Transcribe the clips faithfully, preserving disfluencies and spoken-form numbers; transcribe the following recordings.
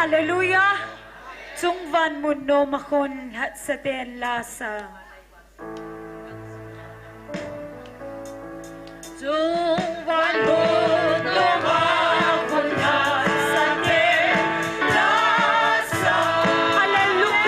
Hallelujah. Chungvan mun noma khun lhatsaten lasa. Chungvan mun noma khun lhatsaten lasa. Hallelujah.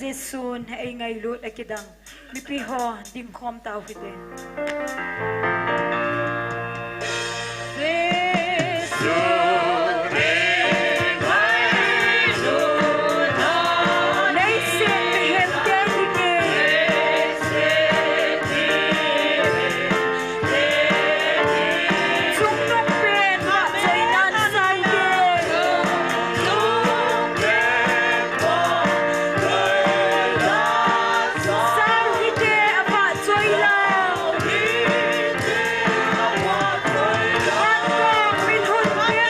Jesun eingailut akidang. Mipi ho dingkhom tau hite. Leiset mihem te dinge. Chungnung pen vahchoinan saute. Saute avahchoi la. Vangam mithun te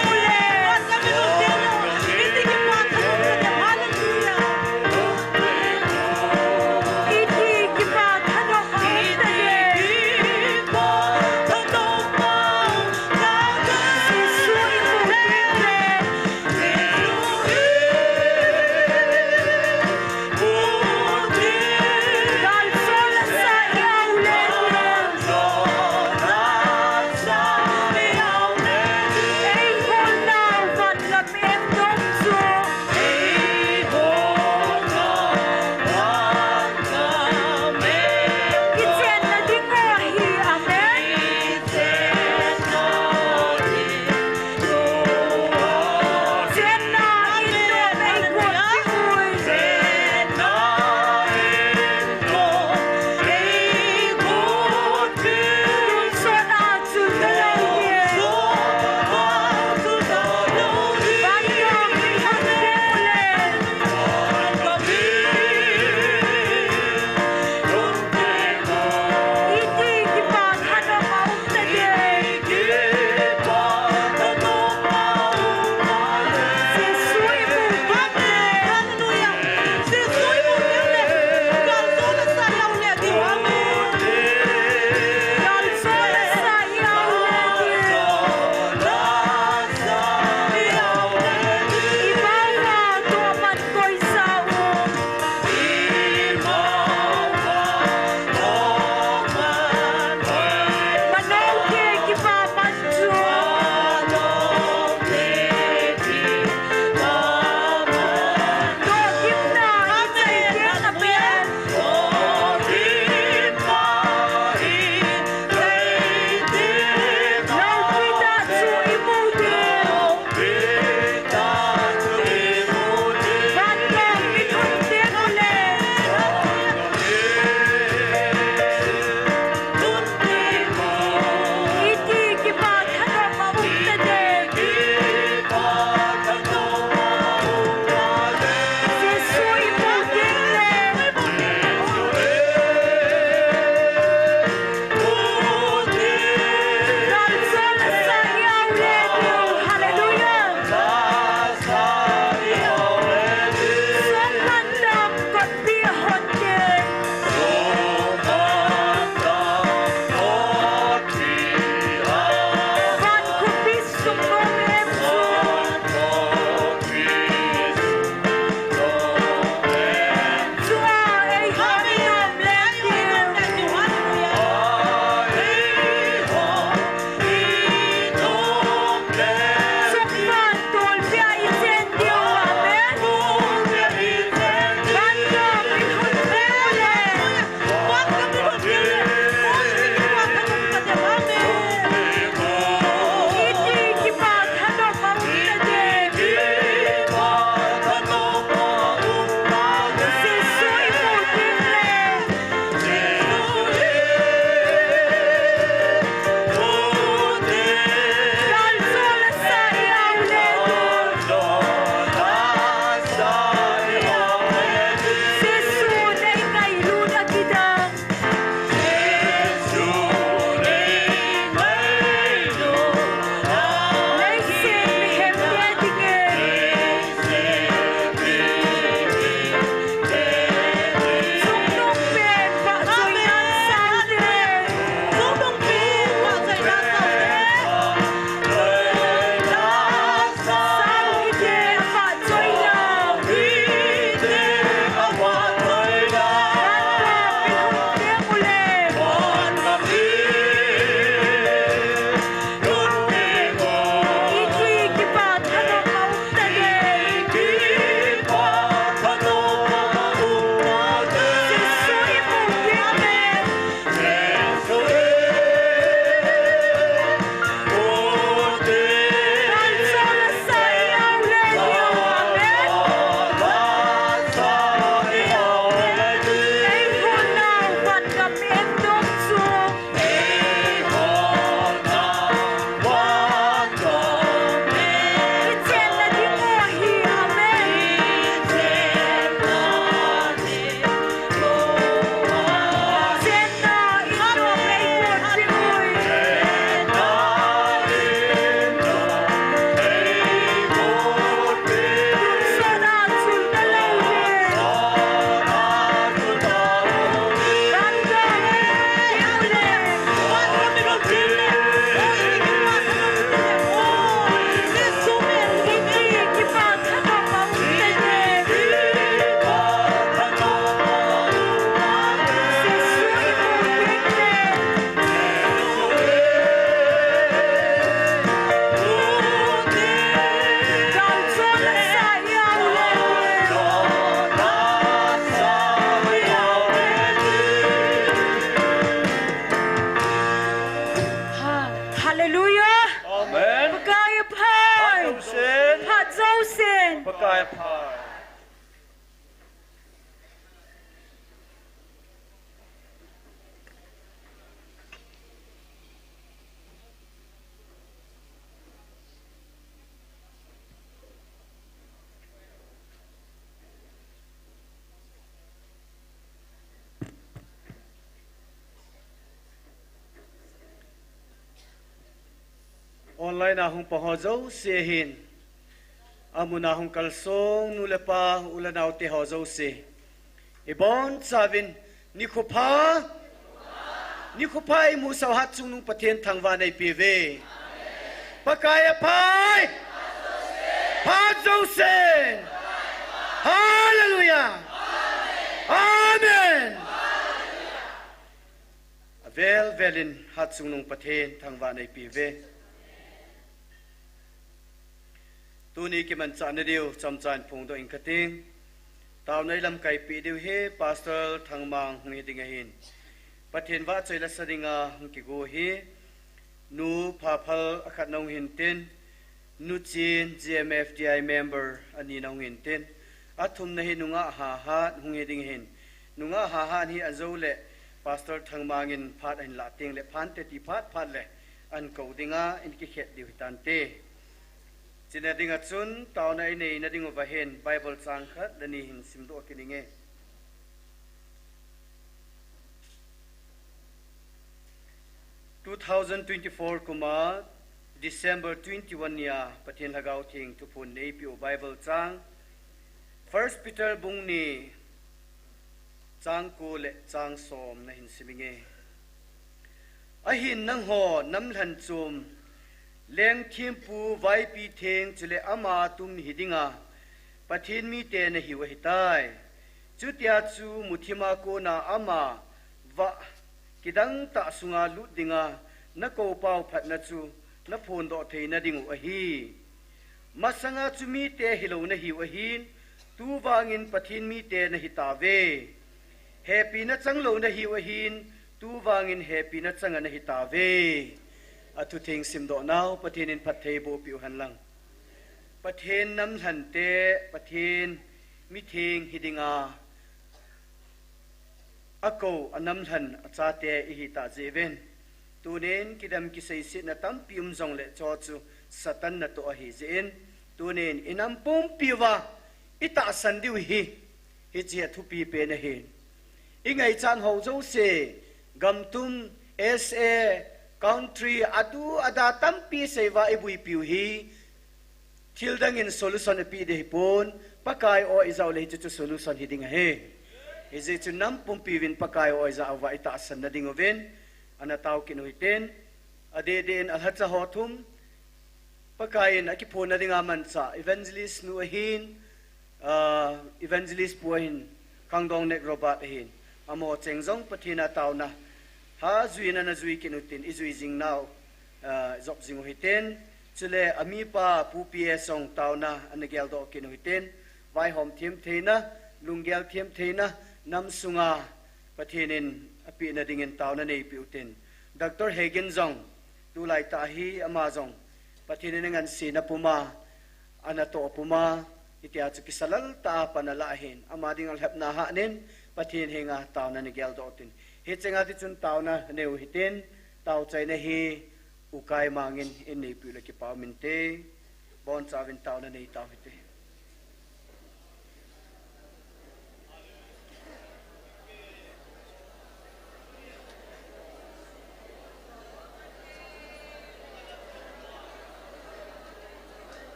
Laina hung pang ho jouse hin, amuna hung kalsong nu le pa, u le nao te ho jouse, ibonchauvin nikho pha, nikho pha imusah u Hatchungnung Pathen thangvah in eipeuve. Pakai aphai. Phat jousen. Hallelujah. Amen. Avel velin Hatchungnung Pathen thangvah in eipeuve. Tuni kimanchah nadiu chomcha in phongdoh inge kati. Taona ilamkaipeh diu hi Pastor Thangmang hung hiding ahin, Pathen vahchoi lasa dinga hung kigo hi Nu Phaphal akhatna hung hintin, Nu Chin, G M F D I member anina hung hintin, athumna hi Nu Ngahhahat hung hiding ahin, Nu Ngahhahat hi ajou le Pastor Thangmang in phat ahin lah tengle phante ti phat phat le ahin kou dinga in kikhet diu hitante. Chuna dinga chun taona inei nadiuva hin Bible chang khat le ni hin simdoh kit inge. Two thousand twenty-four kuma December twenty-one nia Pathen Lhagao Theng thuphon eipeu Bible chang, First Peter bung ni, chang ko le chang som na hin sim inge. Ahin nangho namlhan chom, lengthempu vaipi theng chule ama tum hidinga Pathen mite nahiu ahitai. Chutia chu muthima kona ama vah kidangtah sunga lut dinga nakoupau phatna chu naphondoh theina diu ahi. Masanga chu mite hilou nahiu ahin, tuvangin Pathen mite nahitauve. Hepina changlou nahiu ahin, tuvangin hepina changa nahitauve. Athutheng simdohnau Pathen in phattheiboh peuhen lang. Pathen namlhante, Pathen mitheng hidinga akou, anamlhan achate ihitah jeh uvin, tunin kidem kiseisetna tampi um jongle chuchu Satan natoh ahi jeh in, tunin inam pumpiuva itahsan diu hi, hiche hi athupi pen ahi. Ingaichat ho jouse, gamtum, S A, country, adu ada tampi seiuva ibuipiu hi, thildang in solution apeh ding ahipon, Pakai o ijah ule hichu chu solution hiding ahi. Hijeh chun nam pumpiuvin Pakai o ijah uva itahsan nadiuvin, ana tao kit u hitin, adeh deh in alhacha ho thum, Pakai in akiphonna dinga manchah, evangelist nu ahin, ah, evangelist pu ahin, Khangdong Nek Robert ahin, amaho cheng jong Pathen a taona, ha juina najui kit utin, ijui jing nau, ah, jop jing u hitin, chule amipa Pu P S jong taona ana geldoh kit u hitin, vaihom them theina, lunggel them theina, nam sunga Pathen in apehna dingin taona neipeh utin. Doctor Hagin jong, tulai tah hi ama jong, Pathen in angansena puma, anatoh puma, hitia chu kisalal tah a pan alah ahin, ama dinga lhepna hahnin, Pathen henga taona nageldoh utin. Hichenga tichun taona neiu hitin, taochaina hi U Kaimang in eineipeh ule kipa um inte, bonchauvin taona neitau hite.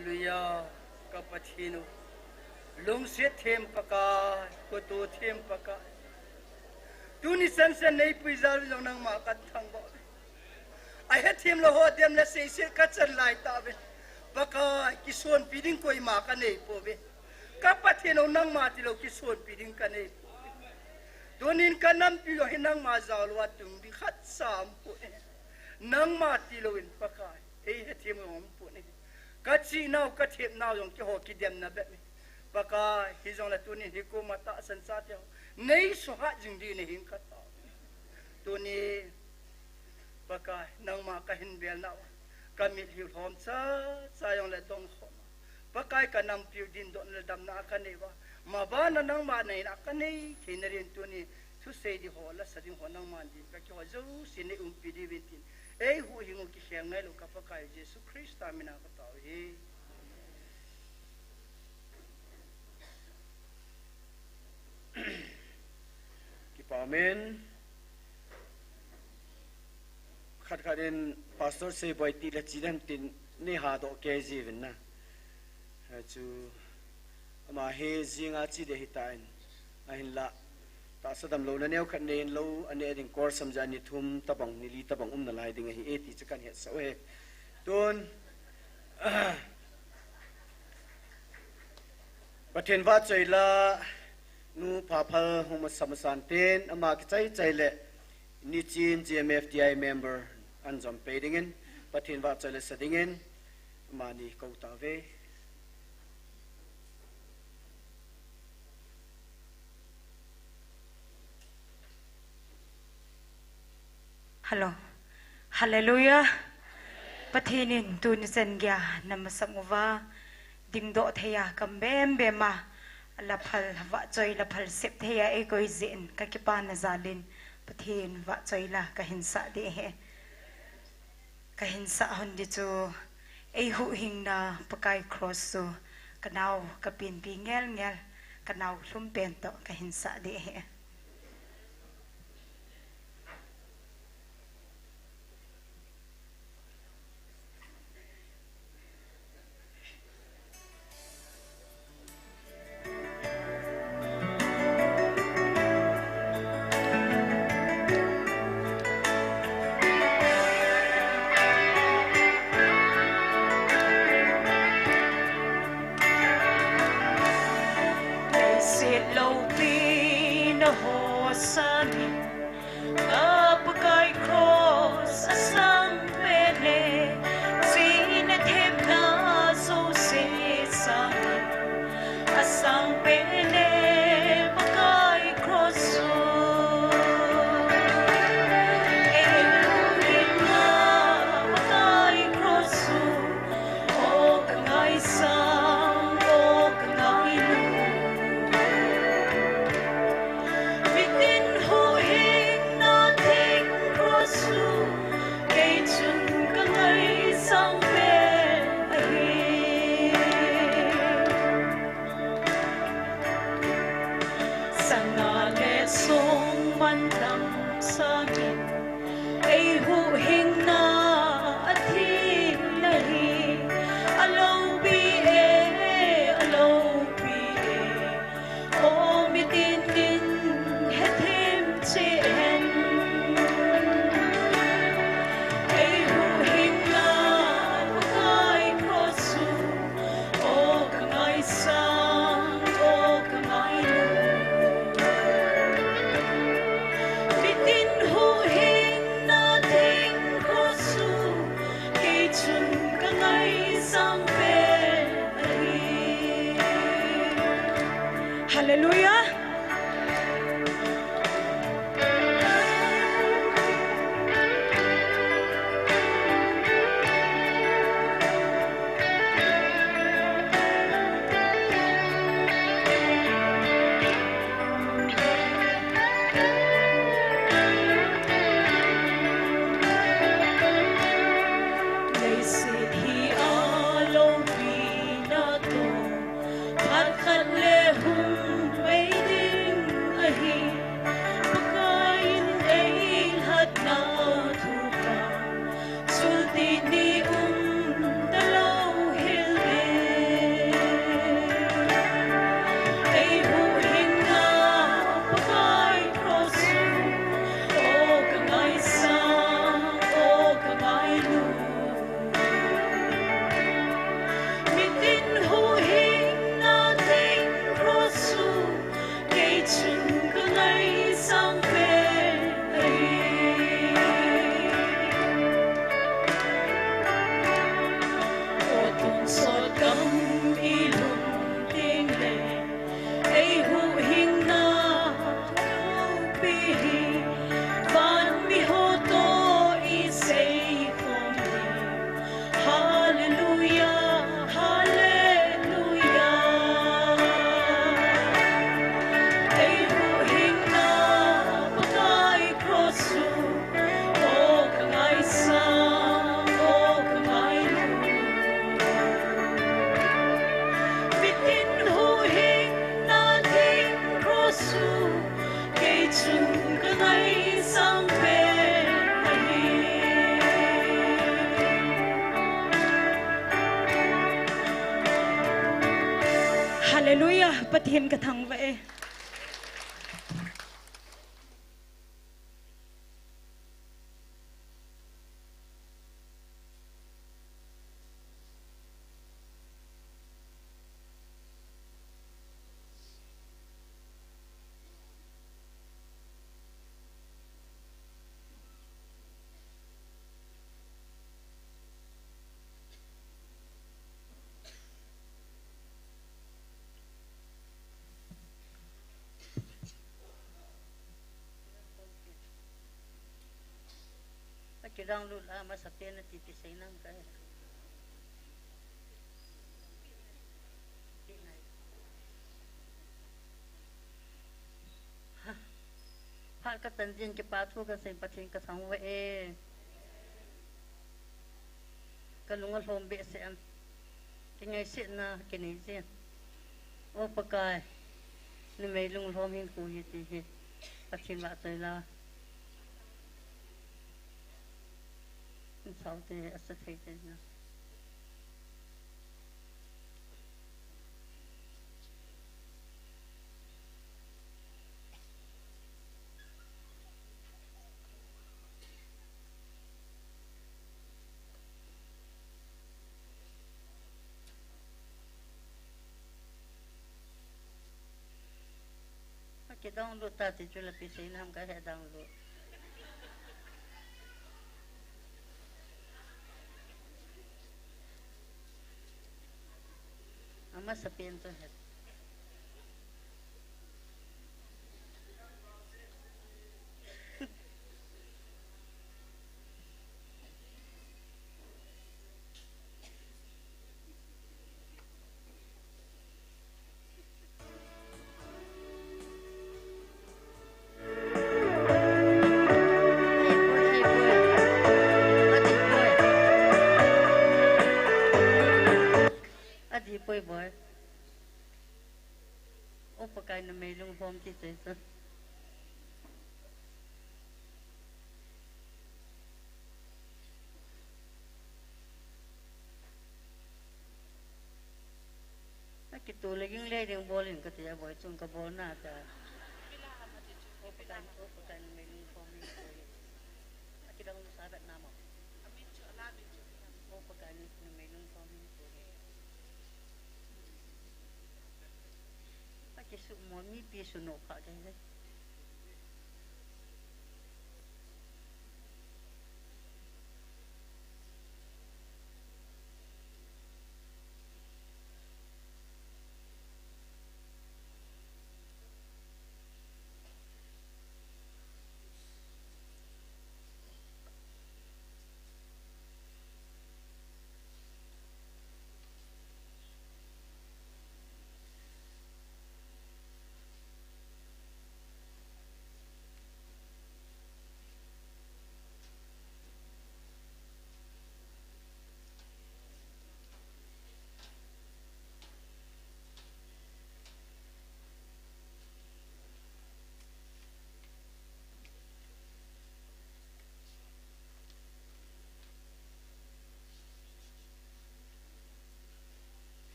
Hallelujah, ka Pathen u. Lungset them Pakai, khuto them Pakai. Tuni sansan neipui jal jong nangma kathangvah uve. Ahethem lou ho dem le seiset kachan lai tauve. Pakai, kisonpi ding koima kanei pouve. Ka Pathen u, nangma tilou kisonpi ding kanei pouve. Tunin kanampiu hi nangma jal uva tung ding khatcha aumpoi. Nangma tilouvin Pakai, eihethem u aumpoi. Kachihnau, kathepnau jong keiho kidemna bep ahi. Pakai, hijongle tunin hikoma tahsan chate ho neisuhat jing ding nahin katao. Tuni Pakai, nangma kahin belnauva, kamitlhiu lhom chacha jongle dongkhom a, Pakai, kanampiu dindohna le damna kanei uva, mabana nangma naina kanei theina din tuni thusei ding ho, lasa ding ho nangman din ka keiho jouse neiumpi diuvin tin, eihuhhing u kikhel ngailou ka Pakai Jesu Christa mina katao hi. Kipa amen. Khat khat in Pastor Seiboi tile chi den tin neihadoh kei jiuvin na. Hichu ama hi jinga chi ding ahitan, ahinla tahsa damlouna neokhat neiyin lou aneh ding course ham jeh a ni thum tobang, ni li tobang umnalai ding ahi e ti chu kahin hetsah uve. Tun Pathen vahchoi la, Nu Phaphal hung masa masan tin, ama kichai chai le, Nichin G M F T I member ahin jom pei dingin, Pathen vahchoi la sa dingin, amani kou tauve. Hello. Hallelujah. Pathen in tuni chan geiya ana masang uva, dingdoh theiya kam bembem a, la phal vahchoi la phal sep theiya eikoi jeh in kakipana jal in Pathen vahchoi la kahin sah ding ahi. Kahin sah hon ding chu, eihuhhingna Pakai cross chu kanao kapenpi ngel ngel, kanao lhum pen toh kahin sah ding ahi. Leiset loupina ho sangin, a Pakai cross asang pen e, chihna thepna jouse sangin, asang pen e Pakai cross u. Eihuhhingna Pakai cross u, o ka ngaisang, o ka ngainu. Mitin huhhingna theng cross u, kei chun ka ngaisang pen ahi. Sana le song mantam sangin, eihuhhingna athina hi, aloupi e, aloupi e. O mitin in hethem cheh hen. Eihuhhingna Pakai cross u, o ka ngaisang, o ka ngainu. Mitin huhhingna theng cross Pi hi, van mi ho toh i sei khom hi. Hallelujah, hallelujah. Ei huhhingna Pakai cross u, o ka ngaisang, o ka ngailu. Mitin huhhingna ding cross u, kei chun ka ngaisang pen ahi. Hallelujah, Pathen ka thangvah e. Akidownload a masapen a ti ti sei nam ka he. Ha. Phat ka chan jin kipa thu ka sei Pathen ka thangvah e. Ka lung alhom behseh am. Kingaisetna kinei jin. O Pakai, numei lunglhom hin ku hi ti hi. Pathen vahchoi la. Saute asa thei te na. Akidownload ta ti chu la pi sei nam ka he download. Amasapen chu he. Adipoi boi. O Pakai numei lunglhom ti sei sa. Akitu le ging le ding bol in kati a boi chung ka bol na ta. O Pakai, o Pakai numei lunglhom hin koi. Akidang lu sa bet na mo. O Pakai numei lunglhom hin koi. Akisu mo mipi su no pha ke le.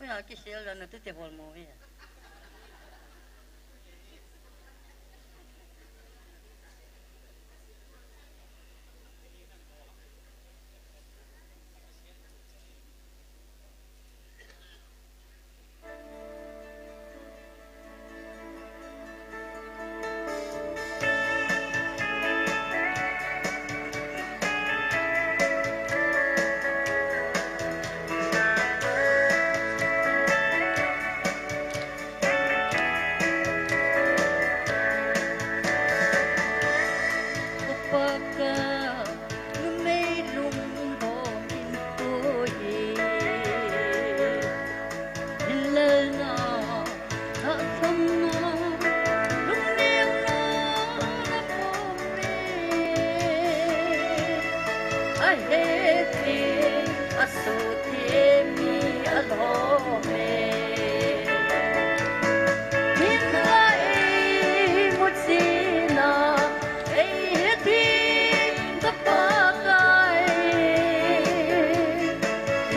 Oya kisel la na tu te hol mo ve.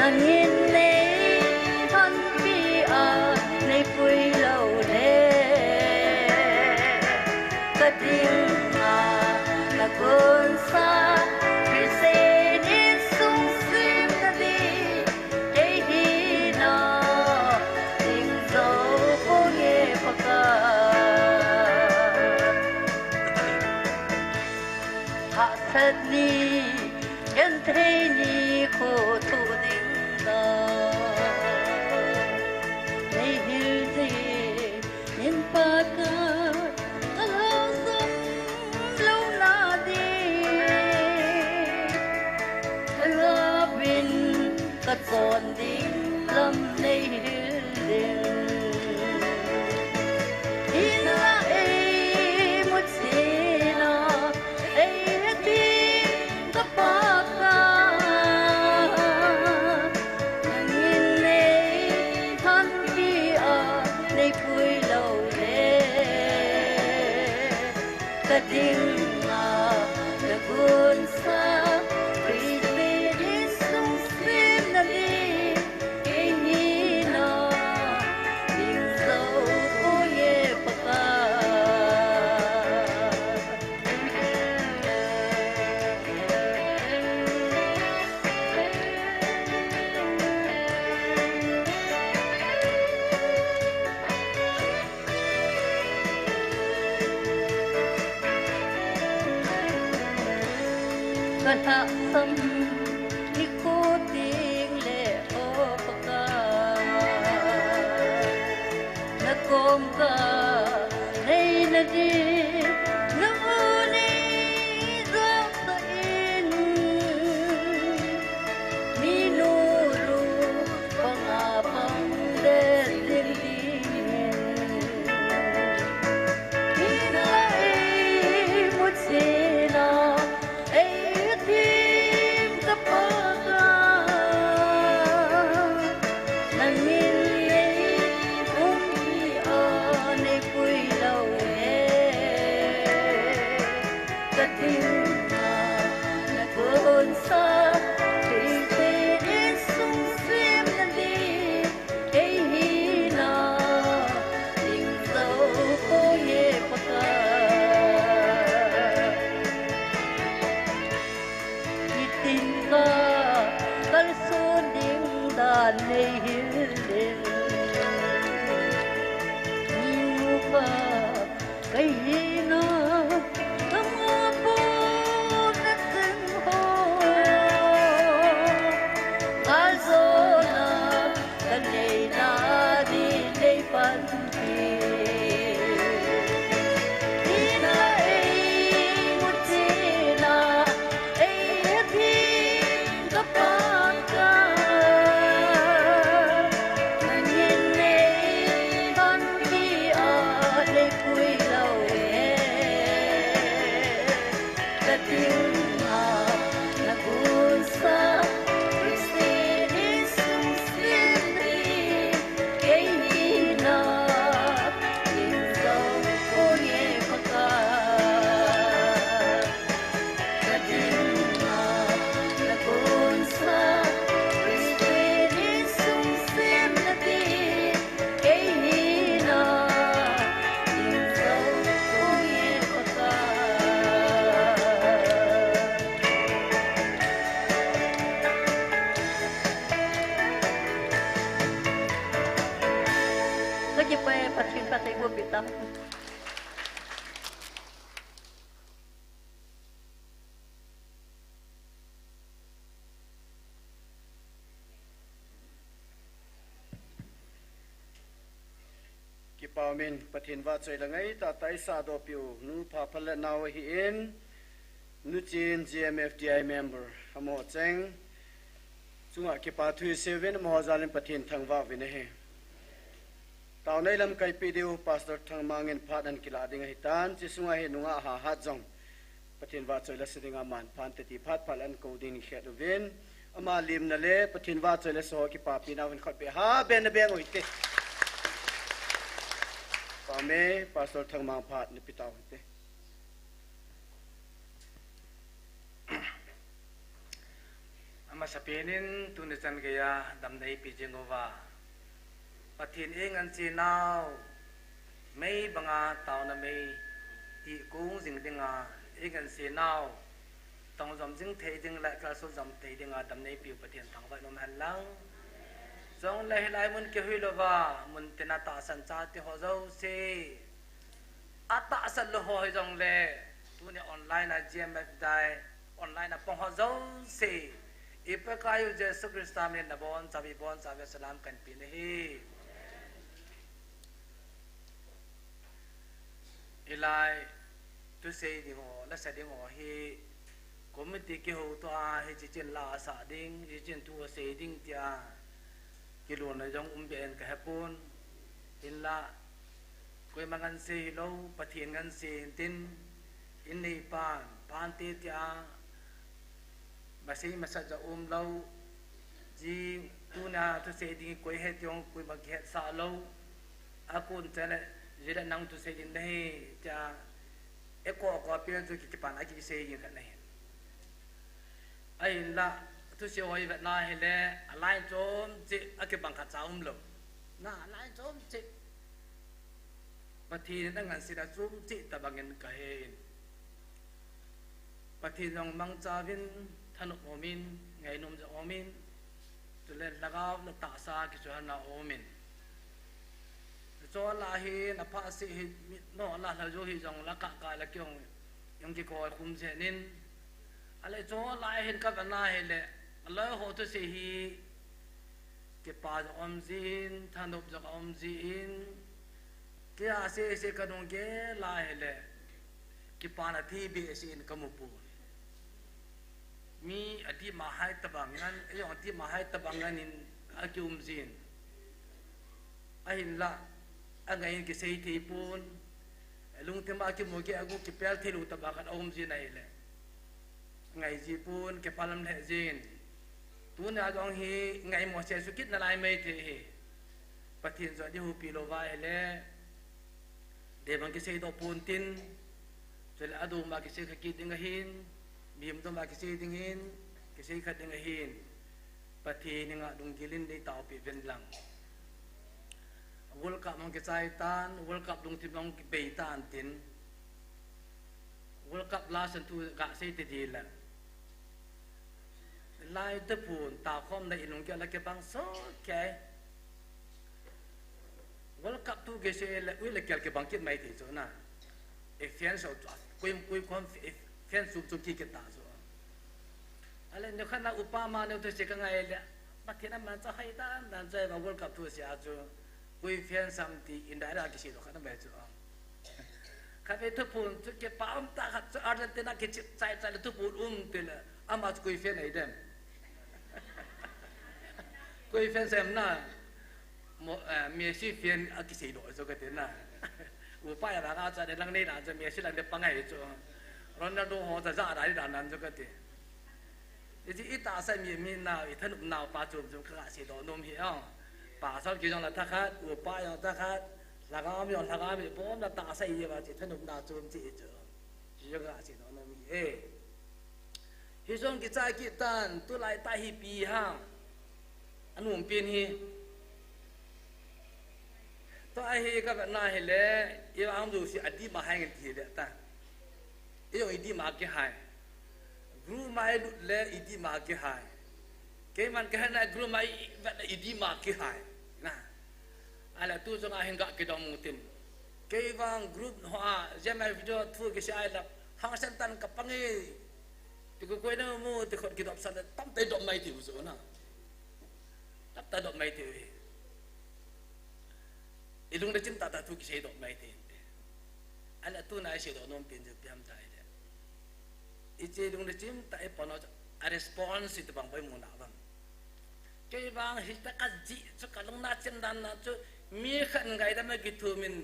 Nangin nei hanpi a nei pui lou le, ka ding a na gunsa, Christian insung sim na di, kei hi na ding zo ko nge paka. Hahsat ni, genthei ni, kho thu ding da. Nei hil ding, in pa ka, ka la zam lou na di. Ka la bin, ka chon ding lam nei hil ding. Ina ei mu china, ei heti ka pa ka. Nangin nei hanpi a nei pui lou le. Ka ding a na gunsa, Christian insung sim na di, kei hi na ding zo ko nge paka. Ka lhahsam ni ko ding le o paka. Na kom ka nei na di, na u nei zak ta in. Minu lu panga pang de ding ding. Ina ei mu china, ei thim ka pa ka. Nangin ei umpi a nei pui lou e. Ka ding a na gunsa, Christian insung sim na di, kei hi na ding zo ko nge paka. Nitin ka kalson ding dan nei hil ding. Ni u ka Kei hi na, ka ma po na sing ho. Ka zo na, ka nei na di nei pan ti. Ina ei mu china, ei thim ka pa ka. Nangin nei hanpi a nei pui lou e. Ka ding a na gunsa, Christian insung sim na di, kei hi na ding zo ko nge paka. Ka ding a na gunsa, Christian insung sim na di, kei hi na ding zo ko nge paka. Ka kipah e, Pathen phatthei boh peh tang. Kipah umin, Pathen vahchoi le ngaitah tah a eisahdohpeh u, nu Phaphalet nao ahin, Nu Chin G M F D I member, amaho cheng chunga kipah thu isei uvin, amaho jal in Pathen thangvah uvin ahi. Taona ilamkaipeh diu Pastor Thangmang in phat ahin kilah ding ahitan, hiche sunga hi nungah Hahat jong Pathen vahchoi le sa dinga aman phat ante ti phat phat le ahin kou ding in khet uvin. Ama limna le Pathen vahchoi le sa ho kipapina uvin khut beh a ha beng na beng u hite. Pame, Pastor Thangmang phat na pe tau hite. Amasapen in tuni chan geiya damna eipeh jing uva, Pathen in angansei nau, mei banga taona mei tihkung jing dinga, angansei nau, tong jom jing thei ding le kalson jom thei dinga damna eipeh u Pathen thangvah in umhen lang. Chule hilai mun kihui louva, mun tina tahsan chate ho jouse, atahsan lou ho hijongle, tuni online a G M F dai, online a pang ho jouse, i Pakaiyu Jesu Christa min in nabonchauva, ibonchauva salam kahin pe nahi. Hilai, thusei ding ho, lasa ding ho hi, committee kihoutoh a, hiche chan la asah ding, hiche chan thu asei ding tia, kilona jong um be in kahepon, hinla, koima ngansei hilou, Pathen ngansei hintin, in neipan, pante tia, masei masat ja umlou, ji tuna thusei ding koi het jong koima kihetsah lou, akon chele, jile nang thusei ding nahi, tia, eikoh koh pen chu ki, kipan a kisei ding khat nahi. Ahinla, thusei ho ivetna hile, aline chomcheh, akibang khatcha umlou. Na, aline chomcheh. Pathen in angansena chomcheh tobangin kahen. Pathen jong mangchauvin, thanop umin, ngainom jong umin, chule lhagao le tahsa kichoihouna umin. Chule ahin, aphatseh hi, mitnola lhajo hijong la kahkah la kihong, jong kikoi khum jengin. Ale chule ahin kavetna hile, aloi ho thusei hi, kipa jong aum jin, thanop jong aum jin, kei a seisei kanung gel a hile, kipana thi behseh in kamu pon. Mi adima hai tobang ngan, eijong adima hai tobang ngan in akium jin. Ahinla, angai in kisei thei pon, lungthim a kimu gei a gu kipel theilou tobang khat aum jin ahile, ngai ji pon, kipah lam lheh jin. Tuna jong hi ngaimo sese kit nalai maithei hi. Pathen jong dihoupi louva ahile, deibang kiseidoh pontin, chule adoma kisei kha kit ding ahin, mihem doma kisei ding ahin, kisei kha ding ahin. Pathen henga lunggil in neitaopeh uvin lang. World Cup hung kichai tan, World Cup lungthim hung kibei tan tin, World Cup la san thu gasei tading le, lai thuphon takhomna in lunggel a kibang soh kei. World Cup thu kisei le, ui le gel kibang kit maithei chu na. E fans ho chu, koi, koi khom, e fans chom chom kikit ta chu. Ale, nikhat na upa ma neo thusei kangai le, Pathen amanchah hai dan dan chu, World Cup thusei a chu, koi fans ham ti indirect a kiseidoh khat aum e chu. Khatvei thuphon chu kipa um tah khat chu Argentina kichep chai chai le thuphon um tile, ama chu koi fan ahi dem? Koi fan sem na? Mo-, eh, Messi fan akiseidoh chu kati na. Upa a vang a chu alang nei dan chu Messi lang ding pangai chu. Ronaldo ho chu ja dai dan dan chu kati. Hiche itahsa mi, mi nau, ithanop nau pa chom chom kagaseidoh nom hi o. Pasal kiti jong la thakhat, upa jong thakhat, lhagao mi jong lhagao mi, bomna tahsa ihiuva chu ithanop nau chom cheh chu. Chu jong kagaseidoh nom hi e. Hijong kichai kit tan, tulai tah hi ipi ham. Anom pen hi. Tua hi kavetna hile, ivang jouse adima hai ngen ti le ta. Ijong idima kihai. Group ma ilut le idima kihai. Keiman kahetna group ma ivet le idima kihai. Na. Ale tu jong ahin ga kidong u tin. Kei vang group hoa, G M F video thu kisei a la, hangsan tan kapang e. Ti koi koi namu, ti khut kidop san, tamtah dop mai tiu chu na. Tamtah dop mai tiu hi. Ilung le chim tah tah thu kiseidoh mai tiu. Ale tuna iseidoh nom pen chu ipi ham tia le, hiche lung le chim tah ipan u chu a response tobang bou imu nau vang. Kei vang hitah kajih chu kalungna chim dan na chu mi khat ngaidam a kithumin,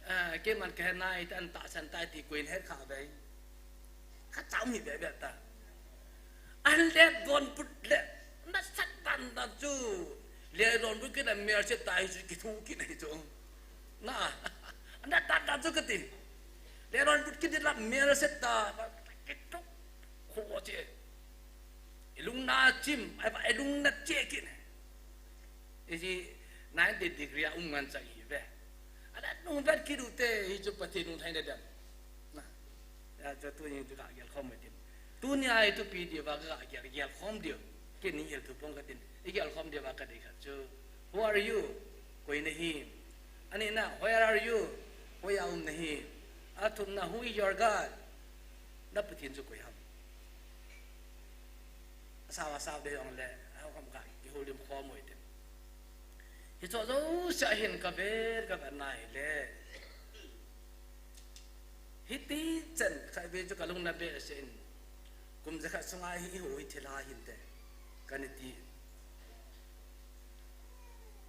ah, keiman kahet nai ti an tahsan tai ti koiin het kha ve. Kachau mi ve ve ta. An le don put le nasat dan na chu le don put kit a mer se tai chu kithu kit nai chu. Na, na dan dan chu kati. Le don put kit la mer se ta kithu kho che. Ilungna chim, ai ba, ilungna che kit ne. Iji ninety degree a um ngan chang hi ve. Ala nung vet kit u te, hichu Pathen nung thai na dem. Na. Ya, chu tuni chu ka gel khom mai tin. Tunia hi thupi diu va ka gel, gel khom diu. Kini gel thu pong ka tin. I gel khom diu va ka dei khat chu. Who are you? Koi na hi. Ani na, where are you? Koi a um na hi. Athumna, who is your God? Na Pathen chu koi ham. Asao, asao dei jong le, a khom ka, i holim khom u hitin. Hichu jouse a hin ka vet, ka vet na hile. Hiti chan, khatvei chu ka lung na behseh in. Kum jakhat sunga hi i hou hi thilha hinte. Ka na ti.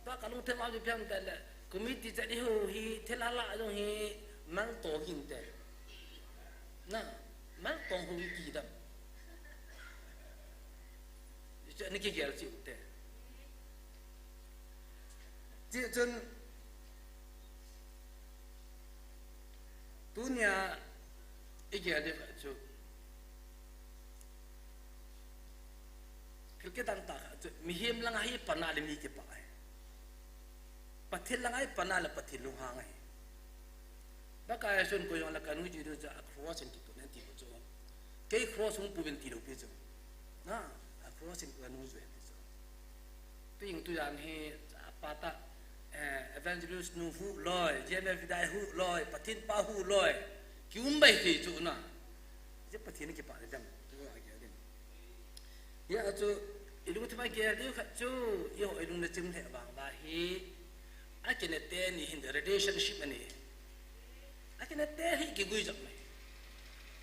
Tua ka lungthim a chu ipi ham tile, kum iti chan i hou hi thilha lah jong hi maltong hinte. Na, maltong hou hi ti dam. Chu ana kigel cheh u te. Chuchun, tunia i gel ding khat chu, thil kidang tah khat chu, mihem langa hi pan a le mi kipah ahi. Pathen langa hi pan a le Pathen lunghang ahi. Pakai a chun koi jong le ka nui chu, chu a cross in kitun in ti chu. Kei cross hung puvin ti lou pi chu. Na, a cross in ka nui chu pi chu. Tuin tujan hi, a pa ta, eh, evangelist nu hu loi, G M F dai hu loi, Pathen pa hu loi. Ki um bai ti chu na. Je Pathen kipa le dam. Tu a ge din. Ya chu, i lungthim a gel diu khat chu, i hou i lung na chim lheh vang uva hi, a kina teni hin relationship ani. A kina te hi kiguijop mai.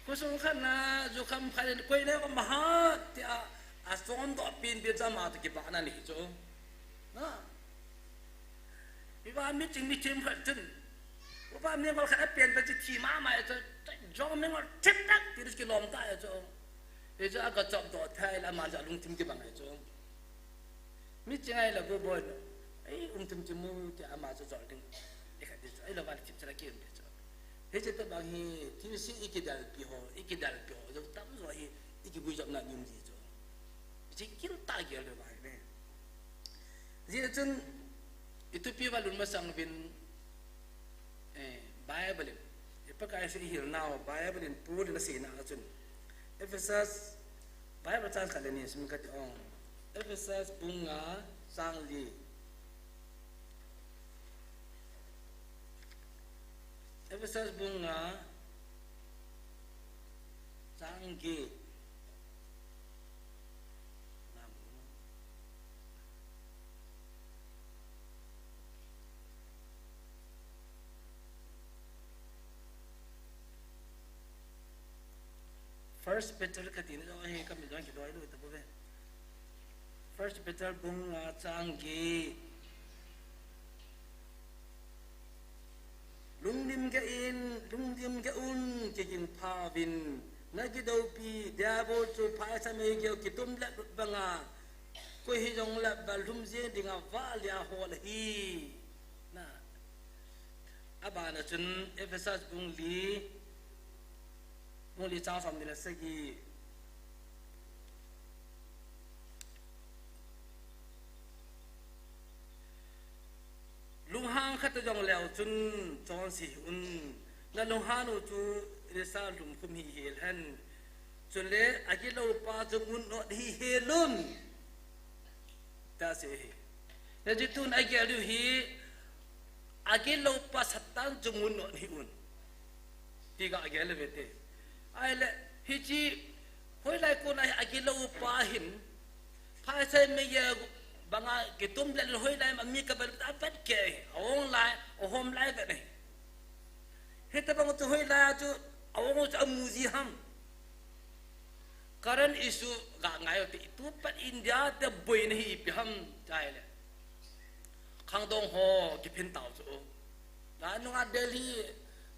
Khosung khat na, jukham khat in, koi na ko maha, ti a, a son do pin pin cha ma to kibahna ni chu. Na. Iva mi ching mi chim khat chun. Uva mi ngol khat a pen ta chi thi mama e chu, jong mi ngol thip tak, ti ris kilom ta e chu. E chu a ka chop do thai la ma ja lungthim kibang e chu. Mi chingai la bu boi. Ei, um thim thim mu ti ama chu jol ding. E khat ti chu. Ei, lo van thip chara ki um ti chu. Hiche tabang hi, thil si i kidalpi ho, i kidalpi ho. Jong tam jo hi, i kiguijopna ni um ji chu. Hiche kil ta gel le bai ne. Ji chun, i thupi va lun masang uvin, Eh, Bible in. I Pakai se i hil nau, Bible in Paul in a seina a chun. Ephesus, Bible chang khat le ni sim kati ong. Ephesus bung nga chang li. Ephesus bung nga chang gi. First Peter kati na jong hi ka mi jong kidoi lou ta bou ve. First Peter bung nga chang gi. Lungdam kei in, lungdam kei un, kigin pha uvin, na kidoupi, Diabol chu phaisa mei keu kitum le lut banga, koi hijong le bal lhum jing dinga vah lia hol ahi. Na, abana chun Ephesus bung li, bung li chang som ni le sagi. Lunghang khat jong leu chun chonse un, na lunghan u chu risa lhum khum hi hel hen. Chule, akiloupa chu ngun not hi hel un. Ta se hi. Na ji tun a gel u hi, akiloupa Satan chu ngun not hi un. Ti ka gel ve te. Ahile, hiche, hoilai kona hi akiloupa hin, phaisa mei a banga kitum le hoilai ma mi ka bel a vet kei, a ong lai, a hom lai vet nei. Hitabang chu hoilai a chu, a ong chu a mu ji ham. Current issue ga ngai u te, tu pat India te boina hi ipi ham, chai le. Khangdong ho kiphin tau chu. Ga nunga Delhi,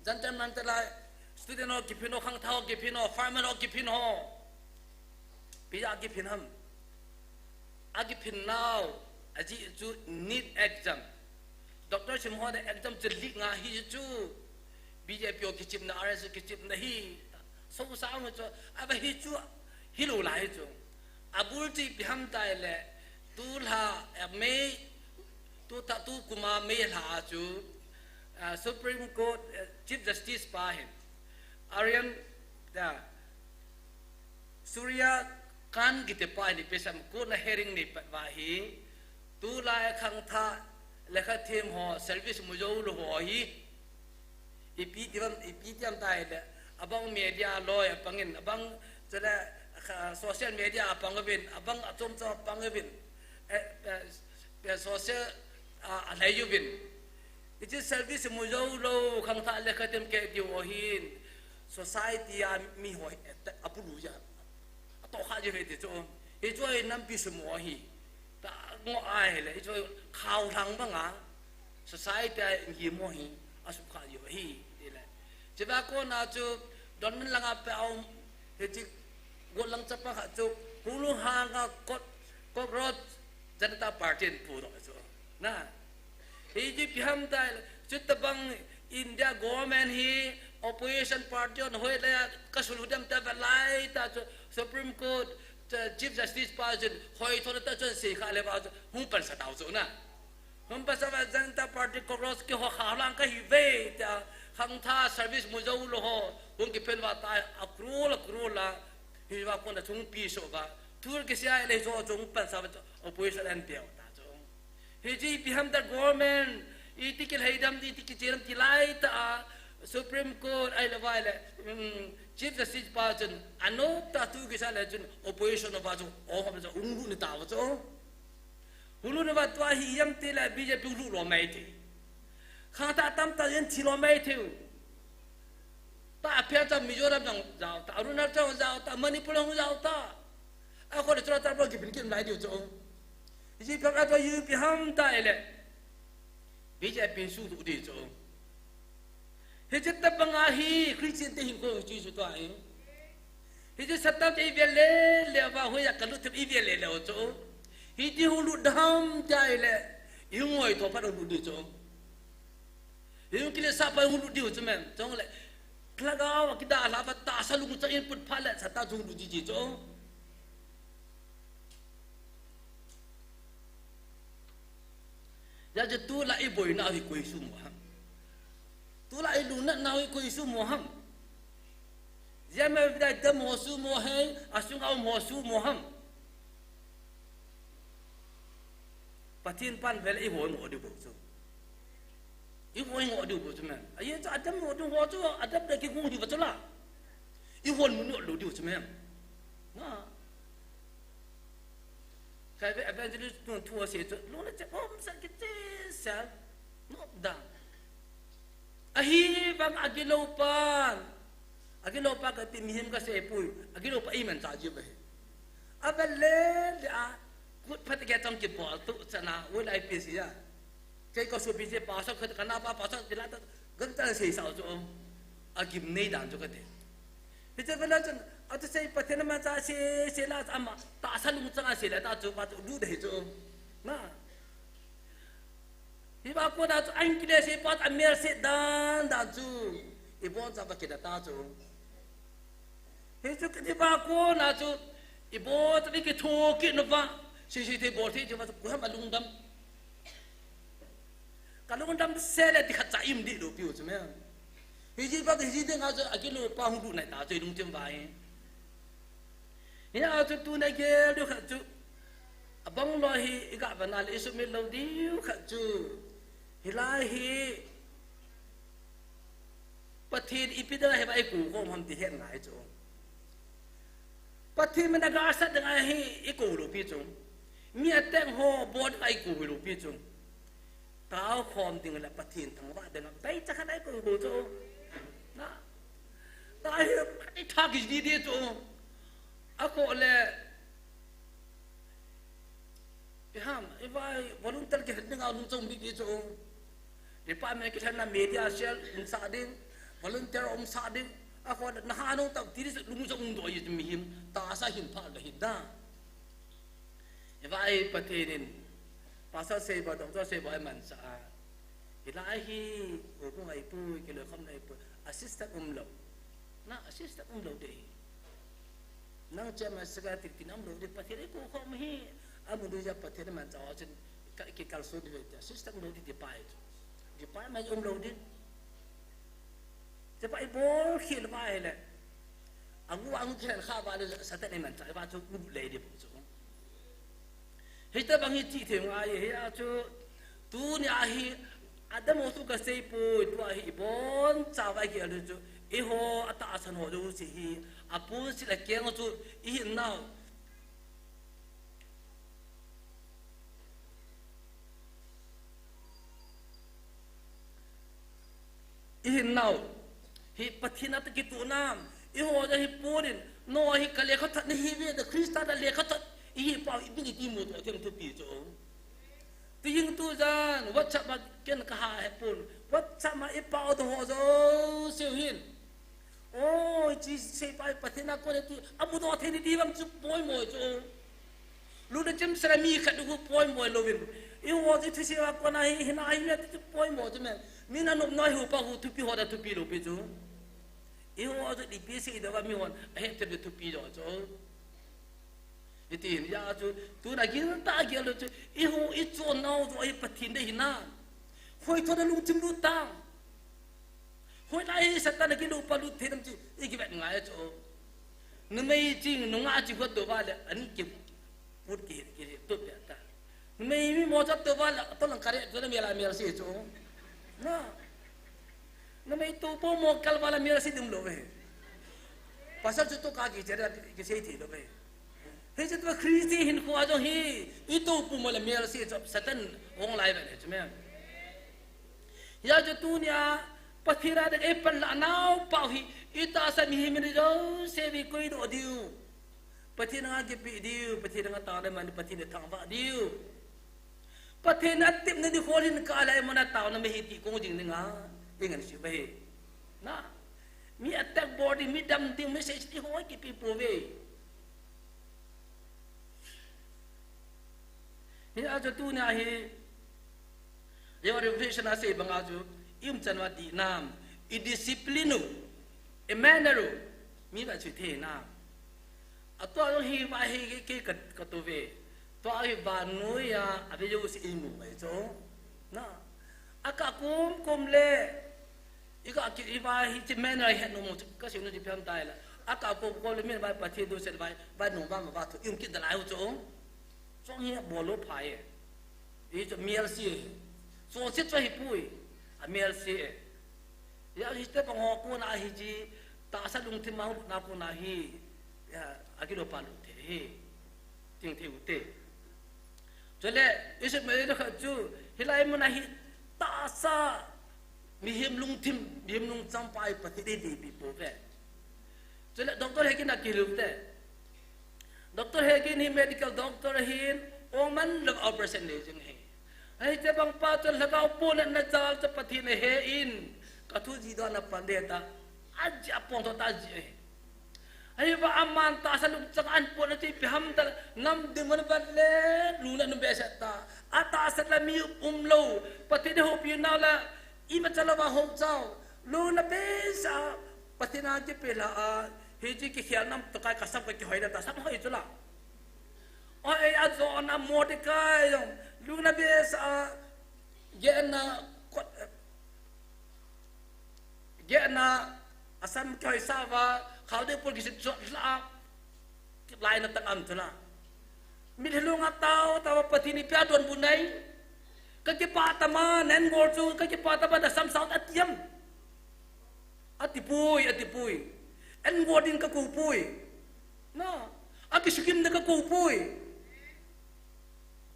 Jantar Mantar lai, student ho kiphin ho, khangthah ho kiphin ho, farmer ho kiphin ho. Ipi a kiphin ham. A kiphin nau, ajeh chu NEET exam. Doctor sim ho na exam chu leak nga hi chu. B J P ho kichimna, R S S kichimna hi. So sa ang chu, aba hi chu, hilou lai chu. Abul chu ipi ham itile, tulha, eh, May, tu ta, tu kuma May lha a chu, ah, Supreme Court, eh, Chief Justice pa hin, Aryan, ah, Surya Kant kiti pa hin ipi asei em, court na hearing anei pet uva hi, tulai khangthah lekhathem ho service mu jou lou ho hi, ipi ti ham, ipi ti ham itile, abang media loi apangin, abang chule, kha, social media apang uvin, abang achom chom apang uvin, eh, eh, eh, social, ah, alhai uvin. Hiche service mu jou lou khangthah lekhathem keh diu ahin, society a mi ho, eh, abulu a atoh kha jiu ahi ti chu. Hichu hi nampi suhmo ahi. Ta ngo ahile, hichu khao lhang banga society a gimmo hi asukha jiu ahi, tile. Chua kona chu, Don Min langa pe aum, hiche gollhang chapa khat chu, Hulun hanga Cock-, Cockroach Janata Party in pudoh chu. Na. Hichu ipi ham itile, chutabang India government hi opposition party hon hoilai a kasulhu dem tia velai ta chu Supreme Court, chu Chief Justice pa chun hoithona tah chun asei kha le uva chu hung pansa tau chu na. Hung pansa uva Janata Party Cockroach kiho kha lang kahiuve tia khangthah service mu jou lou ho hung kiphen uva ta a crore a crore la, hiva kona chu hung pi soh uva. Thul kisei a le chu hung pansa uva opposition an peh u ta chu. Hichu ipi ham itile government, iti kilhai dem, iti kiche dem ti lai ta a, Supreme Court ahilou vai le, um, Chief Justice pa chun, anop ta thu kisa le chun, opposition pa chu, o hom chu, hung lut ni tauva chu. Hung lut ni uva tua hi ipi ham itile B J P hung lut lou mai thei. Khangthah tamtah jeng thi lou mai thei u. Ta apia ta Mizoram jong jao ta, Arunachal jong jao ta, Manipur jong jao ta. Akhoh le chula ta bou kiphin kim lai diu chu. Hiche phat a chu ipi ham itile, B J P in suhlut diu chu. Hiche tabanga hi Christian te hinkho chu chu tua hi. Hiche Satan te ivel le le uva hoiya kalut them ivel le le u chu. Hiti hung lut dem itile, ihung ngoi tho phat hung lut diu chu. Hung kile sa pa hung lut diu chu mem. Chule, lhagao a kidalha uva tahsa lungchang in put phat le Satan chu hung lut ji ji chu. Hijeh chun tulai iboinau hi koi suhmo ham? Tulai ilungnatnau hi koi suhmo ham? Hijeh a mem, idam ho suhmo ham, asunga um ho suhmo ham? Pathen pan vele ihoi ngoh diu bou chu. Ihoi ngoh diu bou chu mem. Ajeh chu adam ngoh diu ho chu, adam le kigong hiuva chu la. Ihon mu ngoh lou diu chu mem. Na. Kei ve evangelist tun thu asei chu, lungna che um sa kiche sa. Nop dang. Ahivang agilou pan. Agilou pa kati mihem kasei poi. Agilou pa iman cha jiu ve. Avel le le a, kut phat kei chang kibol tu chana, ul I P C a. Kei kasopi che pastor khat kana pa pastor kila ta, gangtah sei sao chu. Agim nei dan chu kati. Hiche vela chun, atu sei Pathen ama cha sei, sei la ama, tahsa lungchang a sei la ta chu, pa chu lut dei chu. Na. Hiva kona chu, ahin kile sei pa chu, amel sei dan dan chu. Ibon cha va kila ta chu. Hichu kiti pa kona chu, ibon cha va kitho kit uva. Sei sei thei bol thei chu va chu, koiham alungdam. Kalungdam sel le ti khat cha im dih lou piu chu mem. Hijeh pa, hijeh dinga chu agilou pa hung lut nai ta chu ilungthim uva hi. Hia chu tuna gel diu khat chu. Abang lou hi iga vana le isumil lou diu khat chu. Hilai hi Pathen ipi dinga hi va ikou khom ham ti het ngai chu. Pathen min a gasat dinga hi ikou lou pi chu. Mi ateng ho bol dinga ikou lou pi chu. Tao khom ding le Pathen thangvah dinga beicha khat a ikou lou chu. Na. Ta hi, itha kiji di chu. Akhoh le, iham, iva volunteer kilhen dinga lungchang um ding ti chu. Department kilhenna media cell umsah ding, volunteer umsah ding. Akhoh le naha nung tah ti di lungchang um doh ji mihem, tahsa hin pha le hin da. Iva hi Pathen in, Pastor Seiba, Doctor Seiba imansah a. Hilai hi, o kung ahi poi, kiloi khom ahi poi, assistant umlou. Na, assistant umlou ding. Nang chema sega ti ti nam lo di Pathen ko khom hi. Amu di ja Pathen man cha wa chen ka ki kal so di ve ta. System lo di di pai. Di pai mai um lo di. Te pa i bol khil va hele. Angu angu khel kha va le Satan e man cha va chu u le di bu chu. Hita bang hi ti thei ngai hi a chu. Tunia hi Adam ho chu ka sei poi, tua hi i bon cha va ki alu chu. I ho ata asan ho chu si hi. Apu si la keng chu i hin nau. I hin nau. Hi Pathen a ta kituh nam. I ho ja hi ponin. No hi ka lekha that ni hi ve da Krista da lekha that. I hi pau i bini ti mu to them thupi chu. Ti jing tu jan WhatsApp ma ken ka ha he pon. WhatsApp ma i pau to ho jo siu hin. Oh, chi sei pai Pathen a ko le ti. Amu do the ni di bang chu poi mo chu. Lu da chem sera mi khat du poi mo lo vin. I ho ji thu sei wa ko na hi hi na hi me ti poi mo chu me. Mi na nop noi hu pa hu thupi ho da thupi lo pi chu. I ho ji di pi sei da wa mi hon. A he te thupi lo chu. Iti hin ya chu, tuna gil ta gil chu, i hu i chon nau chu, i Pathen de hina. Hoi thona lungthim lut ta. Hoi lai Satan a kilu pa lut thei nam chi, i kivet ngai chu. Numei ching, nunga chi hot do va le, ani ki put ki, ki tu pe ta. Numei mi mo cha to va le, to lang kare, to na mi la mi la si chu. Na. Numei to po mo kal va la mi la si dum lo ve. Pasal chu to ka ki che ra, ki sei thi lo ve. Hiche tua Christian hinkho a jong hi, i topu mo le mel si chu Satan hung lai ve le chu me. Hijeh chun tunia, Pathen a ding ei pan la nau pau hi, i tahsa mihem in jong sei ve koi doh diu. Pathen a kipe diu, Pathen a tao le man, Pathen a thangvah diu. Pathen a tepna ding khol hin ka lai mana taona me hi ti kong jing dinga, i ngan si ve. Na, mi attack bol ding, mi dam ding, message ti ho kipe pou ve. Hijeh chun tunia hi, Revelation a sei banga chu, i umchan uva dihnam, i discipline u, i manner u, mi va chu thei nam. Atua jong hi va hi ke, ke ka, ka tu ve. Tua hi vannoi a, a ve jouse i mu mai chu. Na. A ka kum kum le. I ka ki i va hi chi manner a het nom u chu. Ka sei nom chu ipi ham ti le. A ka kum kum le min va Pathen tu set va, va nom va ma va thu. I um kit da lai u chu. Chong hi a bol lou pha e. I chu mel si e. Chonset chu hi pui. A mel si e. Ya, hiti bang ho kona hi chi, tahsa lungthim a hung lutna kona hi, ya, a kilopa lut thei hi, ting thei u te. Chule, i sut mai le khat chu, hilai mun a hi tahsa, mihem lungthim, mihem lungchang pa hi Pathen in eidei pi pou ve. Chule, Doctor Hagin a kilu te. Doctor Hagin hi medical doctor ahin, ong man lou operation nei jing ahi. Hiti bang pa chu lhagao pon na jal chu Pathen ahe in, ka thu ji doh na pan de ta, a ji a pon to ta ji ahi. Ahi va aman tahsa lungchang an pon na ti ipi ham ta, nam ding man va le, lu na nu be sa ta. A tahsa la mi um lou, Pathen houpi nau la, ima cha lou va hou chau. Lungna be sa, Pathen a kipe la a, hi ji kikhel nam to kai ka sam ka kihoi la ta, sam hoi chu la. O ei a jo na Mordecai jong, lungna be sa, gena, kot, gena, a sam kihoi sa va, khau de pol kisit chot la, lai na tang am chu la. Mitlhi lung a tao, tao Pathen ipi a donbut nai. Ka kipah tama, nen gol chu, ka kipah tama na sam sao ta tiam. Ati pui, ati pui. En gol ding ka kou pui. Na, a kisukim na ka kou pui.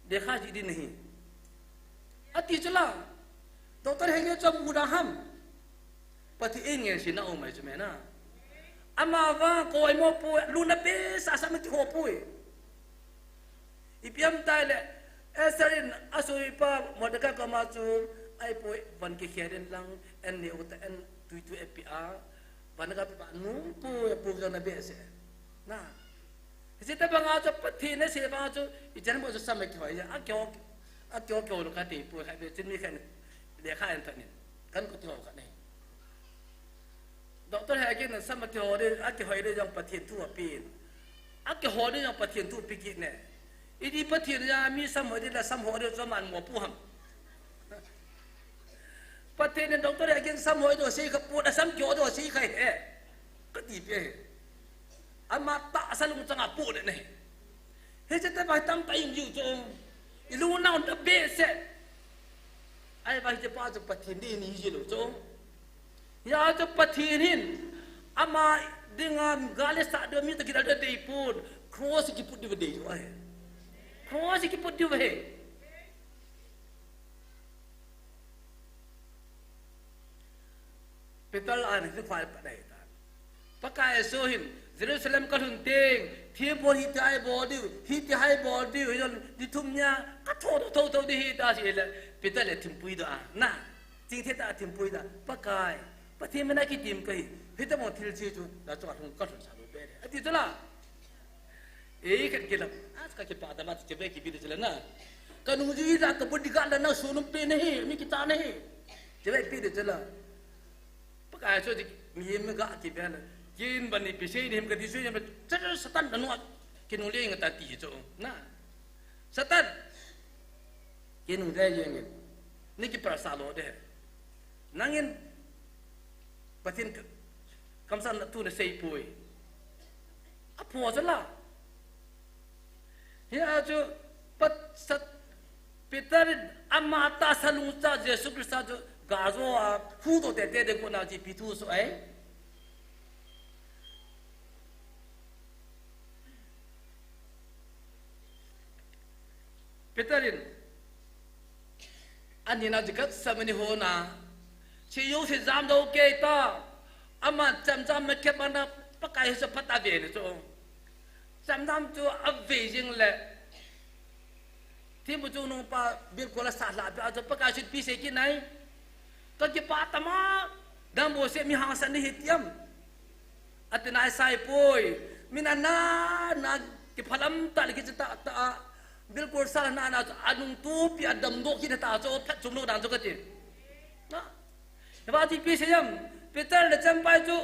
Lekha ji din nahi. Ati chu la. Doctor Hagin chu amu da ham. Pathen in ngen si na um mai chu me na. Ama va koi mo pui, lungna be sa sa ma ti ho pui. Ipi ham ti le, Esther in a soipa Mordecai koma chu, ai pui, van kikhel in lang, en neo ta, en tui tui e pi a, van ka pi pa, nung pui, pui jong na be se. Na. Hiti banga chu Pathen a sei banga chu, i chen mo chu sam a kihoi, a kihoi, a kihoi kihoi lo ka ti pui, khai be, chin mi khen, lekha en thanin, kan ko ti ho ka nei. Doctor Hagin in sam a kihoi le, a kihoi le jong Pathen thu a pen. Akihol ding jong Pathen thu pi kit ne. Iti Pathen a mi samhoi ding le samhoi ding chu aman mo pu ham. Pathen in doctor a kin samhoi ding sei kha pu da sam kyo ding sei kha he. Kati pi he. Ama tahsa lungchang a pu le ne. Hiche tobang tamtah in jiu chu. Ilung nau da behseh. Ahivang hiche pa chu Pathen dei ni ji lou chu. Hia chu Pathen hin ama dinga gal le sa ding mi toh kidal ding dei pon, cross kiput ding dei chu ahi. Cross kiput ding ahi. Peter a ni chu phai pa dei ta. Pakai Jesu hin Jerusalem ka lhun teng, thempu hiti hai bol diu, hiti hai bol diu, hi don ni thum nia ka tho tho tho tho ding hi ta si le, Peter le thimpui doh a, na, chingthei tah a thimpui doh a, Pakai, Pathen mina kitim kahi, hitabang thil chi chu, na chu ka lhung ka lhun sa lou be le. Ati chu la. Ei, khat kilam, a ka kipah dam a, chu ve kipe ding chu la na. Ka nung jui la ka bodyguard la na sunung pe na hi, mi kita na hi. Chu ve pe ding chu la. Pakai chu ti mi mi ga ki bel. Kin ban ni pi sei ni him ka ti sui ni ma cha Satan na nuat. Kin nung le nga ta ti chu. Na. Satan. Kin nung le yeng in. Ni kipah sa lou de. Nangin Pathen ka, kamsan tu na sei poi. A pho chu la. Hia chu pat sat Peter in ama tahsa lungchang Jesu Christa chu ga jo a, hu to te te de ko na chi pi thu so ai. Peter in, ani na jikat samani ho na, chi yo si jam do ke ta, ama cham cham me ke mana Pakai sa pat a ve ni chu. Cham cham chu a ve jing le. Thempu chungnung pa bilkol a sa lha pe a chu Pakai sut pi sei kit nai. Ka kipah tam a, dam bo se mi hangsan ni hi tiam. Ati nai sai poi. Min a na, na kiphalam ta le kichi ta ta a. Bilkol sa na na chu a nung tu pi a dam do kit ta chu phat chum lo dan chu ka ti. Na. Ba ti pi sei yam. Peter le cham pai chu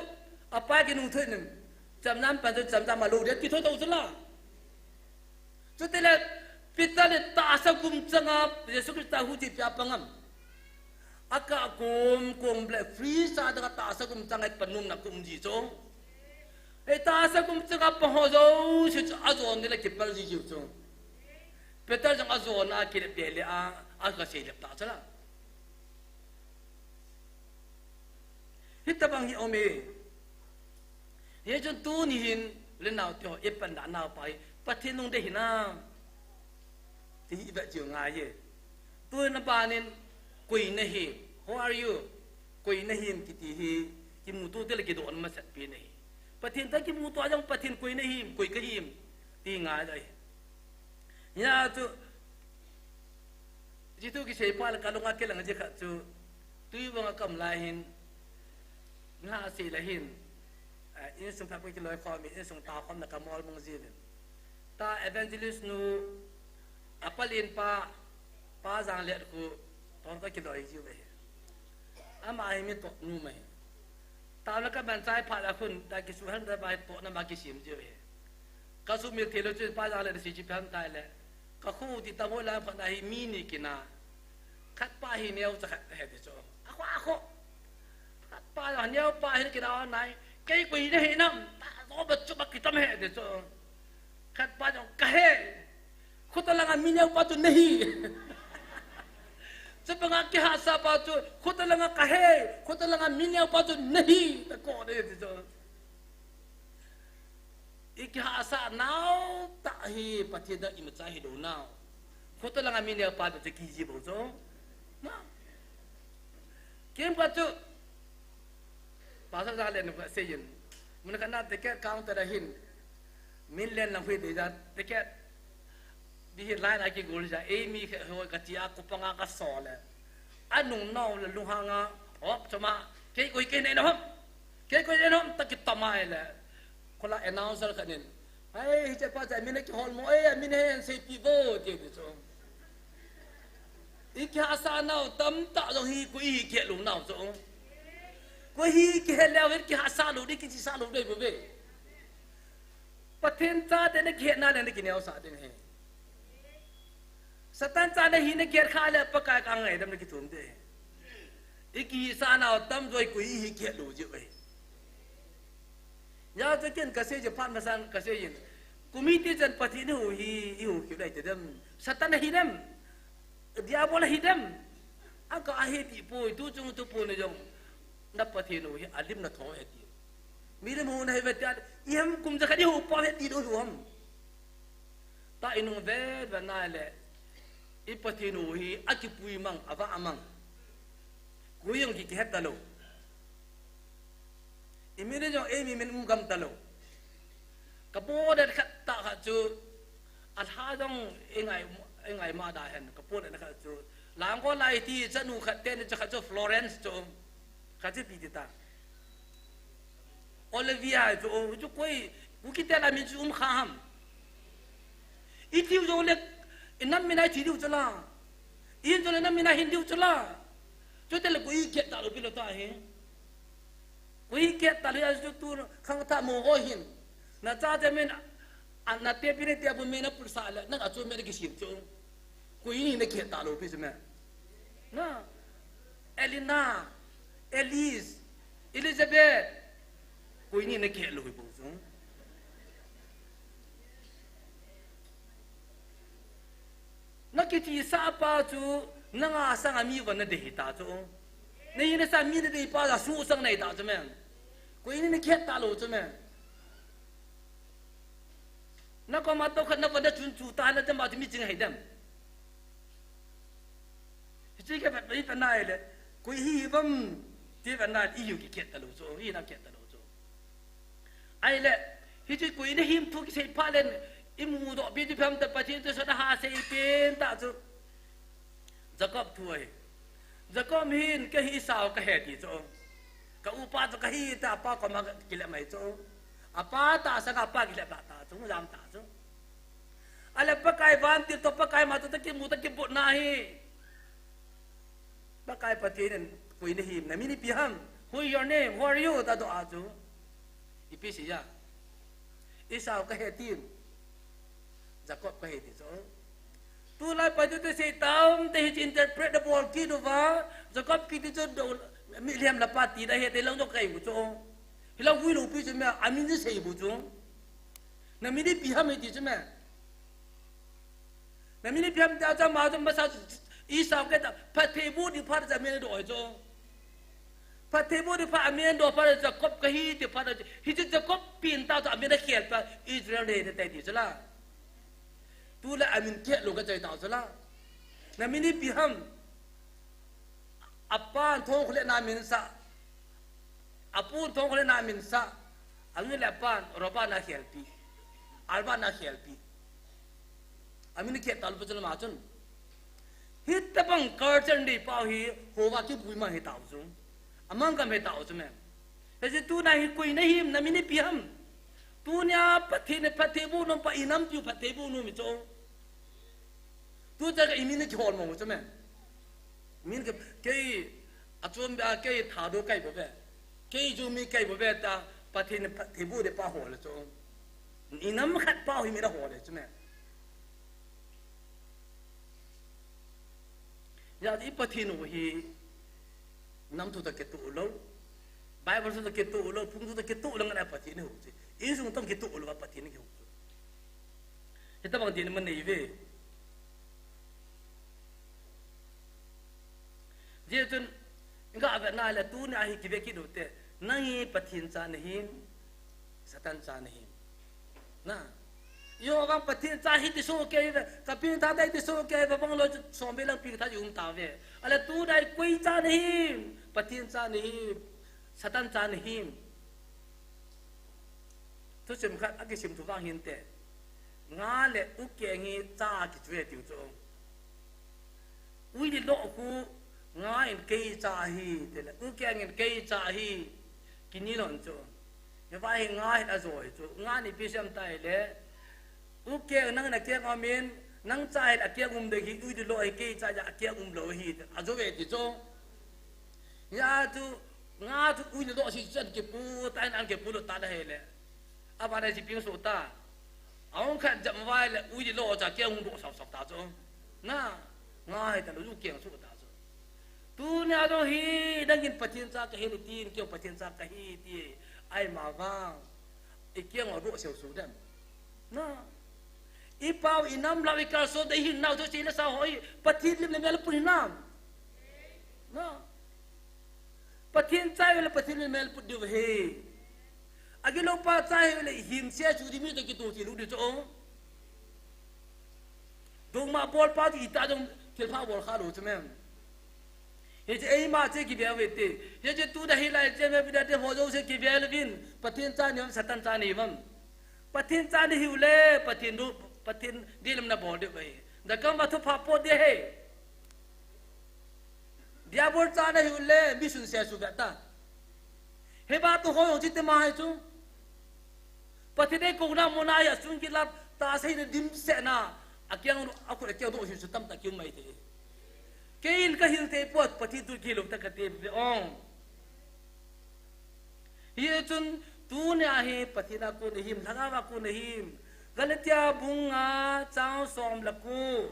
a pai ki nung thoi nim. Cham nam pan chu cham nam a lo de ti thoi to chu la. Chutile, Peter le tahsa gum changa Jesu Christa huti pia pangam. Aka kum kum ble free sa da tahsa gum changa panum na kum ji chu. Ei tahsa gum changa paho jo si chu ajon ni le kipal ji ji chu. Peter jong ajon a kile pe le a, aka sei le ta chala. Hitabang hi om e. Hichun tuni hin, le nao te ho, i pan da nao pa hi, Pathen nung de hinam. Ti hi i vet jiu ngai e. Tuna panin, koi na hi, who are you? Koi na hi kiti hi, kimuto te le kidon masat pi na hi. Pathen ta kimuto a jong Pathen koi na hi, koi ka hi, ti ngai da hi. Hia chu, jitu kisei pa le ka lunga kilang ji khat chu, tui vang a kam lai hin, na sei la hin, eh, insung pha kiloi khom, insung ta khom na ka mol mong ji vin. Ta evangelist nu, a palin pa, pa jang let khu, ton ka kiloi ji ve. Ama hi mi to nu mai. Tao le ka ban chai pha la khun, ta kisu han da bai to na ma kisim ji ve. Ka sumil thei lou chu pa jang le si chi phan tai le. Ka khu ti ta mo la pha na hi mi ni kina. Khat pa hi neo cha khat he ti chu. A kho, a kho. Khat pa la neo pa hi kina nai. Kei koi ne hi nam. Ta zo ba chu ba ki tam he ti chu. Khat pa jong ka he. Khuta langa mi neo pa chu na hi. Chu pa nga kihahsa pa chu. Khuta langa ka he. Khuta langa mi neo pa chu na hi. Ta ko de ti chu. I kihahsa nau ta hi Pathen da i ma cha hi do nau. Khuta langa mi neo pa da ki ji bo cho. Na. Kim pa chu. Pa sa da le na pa se yin. Mun ka na ticket counter da hin. Min len na hui de da ticket. Di hi line a kigol ja, ei mi khe ho ka ti a, ko panga ka so le. A nung nau le lunghanga, hop, choma, kei koi kei nei na hom. Kei koi nei na hom, ta ki tama e le. Ko la announcer ka nin. Ai, hi che pa cha, mi ne ki hol mo, ei, mi ne hen sei pi vo, ti ti cho. I kihahsa nau, tam ta jong hi, ko i hi ke lung nau cho. Ko hi ke he le, ki hahsa lo, di ki chi sa lo, de bo be. Pathen chate nakihetna le nakineosah ding ahi. Satan cha nahi nakihet khah le Pakai kah a ngaidam nakithum ding ahi. Ikihisah nau tamjo hi koi ihi kihet lou jiu ahi. Hijeh chun ken kasei jeh phat masang kasei in. Committee chan Pathen ihuhhing, ihuhhing lou hidem. Satan ahidem. Diabol ahidem. Aka ahi ti poi, tu chung tu poi ni jong. Na Pathen u hi alim na tho ahi ti. Milim u nahi ve tia, ihem kum jakhat ihuhhing pau ahi ti lou ham. Tah inung vet vet nai le, i Pathen u hi akipui mang, avah mang. Koi jong ki, kihet talou. I min jong eimi min um gam talou. Ka bodet khat tah khat chu, alha jong i ngai, i ngai ma da hen, ka bodet khat chu. Langkol lai ti chanu khat teni chu khat chu Florence chu. Khat chu ipi ti ta. Olivia chu, chu koi, Kuki te la min chu um kha ham. I thiu jong le, i nam min a i thi diu chu la. I hin jong le nam min a i hin diu chu la. Chuteng le koi ikihet talou pi lou ta hi. Koi ikihet talou a chu tu khangthah mo ho hin. Na chate min, a, na tepi nete bu min a pulsah le, nang a chu min a kisem chu. Koi ni nakihet talou pi chu me. Na. Elina, Alice, Elizabeth. Koi ni nakihet lou hi bou chu. Nakichisah pa chu, nanga sanga mi vang nadei hita chu. Nahi nasa mi nadei pa la su sang nahi ta chu me. Koi ni nakihet talou chu me. Na koma tokhat na vang na chun chu ta na te ma chu mi ching ahi dem. Hiche ka vet vet nai le, koi hi vam, ti vet nai, i jong kikihet talou chu, i na kihet talou chu. Ahile, hiche koi nahim thu kisei phat le, i mudoh pi ti phem ta Pathen chu sot a ha sei pen ta chu. Jacob thu ahi. Jacob hin kei hi Esau kahi ti chu. Ka upa chu kahi ta apa koma kile mai chu. Apa tahsan a apa kile ta ta chu, jam ta chu. Ahile Pakai vantil toh Pakai ma toh ta kimu ta kibotna hi. Pakai Pathen in koi nahim, na min ipi ham? Who is your name? Who are you? Ta doh a chu. Ipi seiya. Esau kahi tin. Jacob kahi ti chu. Tulai pa chu te sei tam te hi interpret da bol kit uva. Jacob kiti chu do, mihem la pa ti da hi te lang jo kai bu chu. Hilou hui lou pi chu me, amin chu sei bu chu. Na min ipi ham ti chu me. Na min ipi ham ti a chu ama chu masa chu Esau kahi ta, phatthei boh ding phat chu amin adoh chu. Phatthei boh ding phat amin adoh phat chu Jacob kahi ti phat chu. Hichu Jacob pen ta chu amin akhel pa Israel nahi ti chu la. Tulai amin kihet lou kachai ta chu la. Na min ipi ham. Apan thong khole na min sa. Apun thong khole na min sa. Angin le apan, Roba na khelpi. Alba na khelpi. Amin kihet talou pa chu lama chun. Hitabang culture nei pau hi, hoiva kibui mang hi tau chu. Amang gam hi tau chu me. Hiche tuna hi koi nahim, na min ipi ham. Tunia Pathen in phatthei boh nom pa i nam tiu phatthei boh nom i chu. Tu cha ka i min kihol mo chu me. Min ka, kei, achom ba kei Thadou kahi bou ve. Kei Zomi kahi bou ve ta, Pathen in phatthei boh ding pa hol chu. I nam khat pa hi min ahol chu me. Hijeh a i Pathen u hi nam thu toh kitoh lou. Bible thu toh kitoh lou, phung thu toh kitoh lou ngan a Pathen i hou chu. Insung toh kitoh lou a Pathen i hou chu. Hitabang din man nei ve. Hijeh chun, i ga vet na le tuni a hi kive kit u te, nang hi Pathen cha nahim, Satan cha nahim. Na. Jehovah Pathen cha hi ti soh kei ve, ka pengtha tai ti soh kei ve, bang lou chu som be lang pengtha i um ta ve. Ahile tuni a hi koi cha nahim, Pathen cha nahim, Satan cha nahim. Thusim khat a kisim thu vang hin te. Nga le ukeng hi cha kichu e tiu chu. Ui le lo khu nga in kei cha ahi, ti le, ukeng in kei cha ahi, kini lon chu. Hiva hi nga hin ajo hi chu, nga in ipi sem ta ahile, ukeng nang in akeng um in, nang cha hin akeng um ding hi, ui le lo hi kei cha ahi, akeng um lou ahi, ajo ve ti chu. Hia chu, nga chu ui le lo si chan kipu, ta in an kipu lou ta da ahile. Abana si ping so ta. Ahung khat jep vai le, ui di lo cha keng hung do sap sap ta chu. Na, ngai ta lo, ju keng su ta chu. Tunia jong hi, nangin Pathen cha kahi tin, keiho Pathen cha kahi ti, ahi ma vang. I keng a do seu su dem. Na. I pau i nam lau i kalson dei hin nau chu chi le sa hoi, Pathen lim le mel pun hin nam. Na. Pathen cha le Pathen lim le mel pun diu he. Agilo pa cha hi le hin sia chu di mi ta ki tu ti lu di chu. Dongma bol pa ti ta dong thil pha bol kha lo chu mem. Hiche eima che kive uve te. Hiche tu da hilai che me vida te ho jouse kive louvin. Pathen cha ni ham, Satan cha ni ham. Pathen cha nahiu le, Pathen du, Pathen di lam nabol diu ahi. Da kam va thu pha po de he. Diabol cha nahiu le, mi sun se su ve ta. He ba tu ho jong chi te ma hai chu. Pathen ei kona muna hi asun kilat, tahsa hi na dimset na, akiang, akhut akiang do hi chu tamtah kium mai te. Keiin kahil te po, Pathen thu kilo ta kate ve ong. Hichun tunia hi Pathen a kon ahim, Lhagao a kon ahim. Galatia bung nga chang som le ko.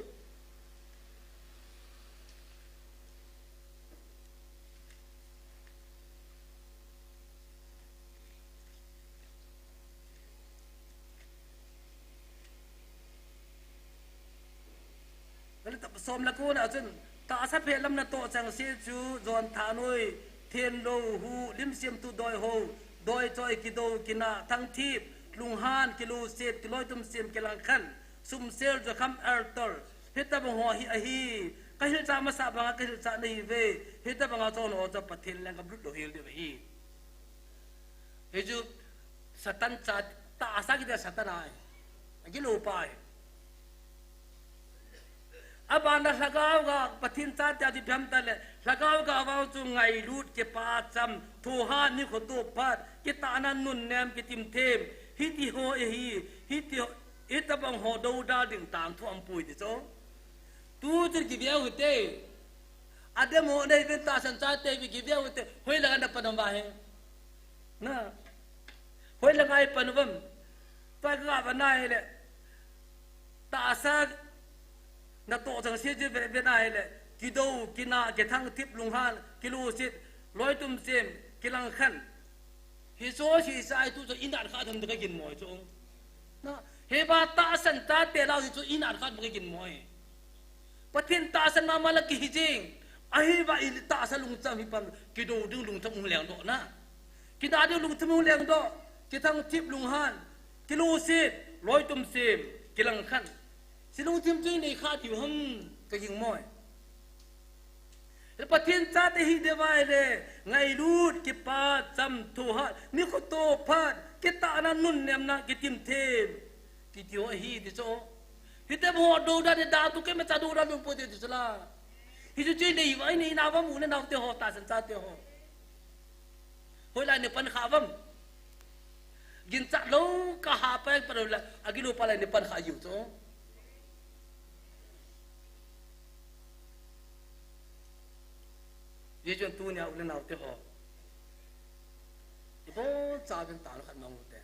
Galatia som le ko na chun, tahsa phe lam natoh chang se chu, jon thanoi, thenlou hu, limsiam tu doi ho, doi choi kido, kina, thangthip, lunghan, kiluset, kiloitum sem, kilangkhan, sumsel, jokham, eltor, hitabang ho hi ahi, kahilcha masa banga kahilcha nahiuve, hitabanga chon ho chu Pathen leng kablut lou hel diu ahi. Hichu Satan cha, tahsa kiti Satan ahi. Agilo pa ahi. Abana Lhagao ga Pathen cha tia ti phiam ta le, Lhagao ga vang chu ngailut, kipacham, thohhat, nikho to phat, kitahna, nunnem, kitimthem, hiti ho ahi, hiti ho, hitabang ho dodal ding tangthu aum poi ti chu. Tu chu kive u hite. Adem ho nei ven tahsan chate ve kive u hite. Hoilanga na pan um va he. Na. Hoilanga i pan um. Tua ka va nai le. Tahsa natoh chang se chu ve, ve nai le. Kido, kina, kithangthip, lunghan, kiluset, loitum sem, kilangkhan. Hichu, hichu, hichu, tu chu i nat kha tham te ka ginmo chu. Na, hiba tahsan chate lau hichu i nat kha tham ka ginmo. Pathen tahsan mama la kihi jing. Ahiva i tahsa lungchang hi pan kido ding lungchang um leng doh na. Kina ding lungchang um leng doh. Kithangthip lunghan. Kiluset, loitum sem, kilangkhan. Chi lungthim chu i nei kha diu ham ka ginmo. Pathen chate hi deuva ahile, ngailut, kipacham, thohhat, nikho to phat, kitahna, nunnemna, kitimthem. Kiti ho ahi ti chu. Hiti ho dodal de da tu keima cha dodal ding poi ti chu la. Hichu chu i nei uva, i nei nauva u le nao te ho, tahsan chate ho. Hoilai nei pan kha uvam. Ginchat lou ka ha pa pa lou la, agilo pa lai nei pan kha jiu chu. Hichun tunia u le nao te ho. I bol cha uvin tah khat mang u te.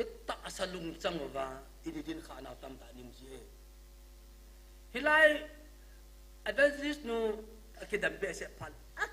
I tahsa lungchang uva, i didin kha nau tamtah nei um ji e. Hilai evangelist nu akidam behseh phat.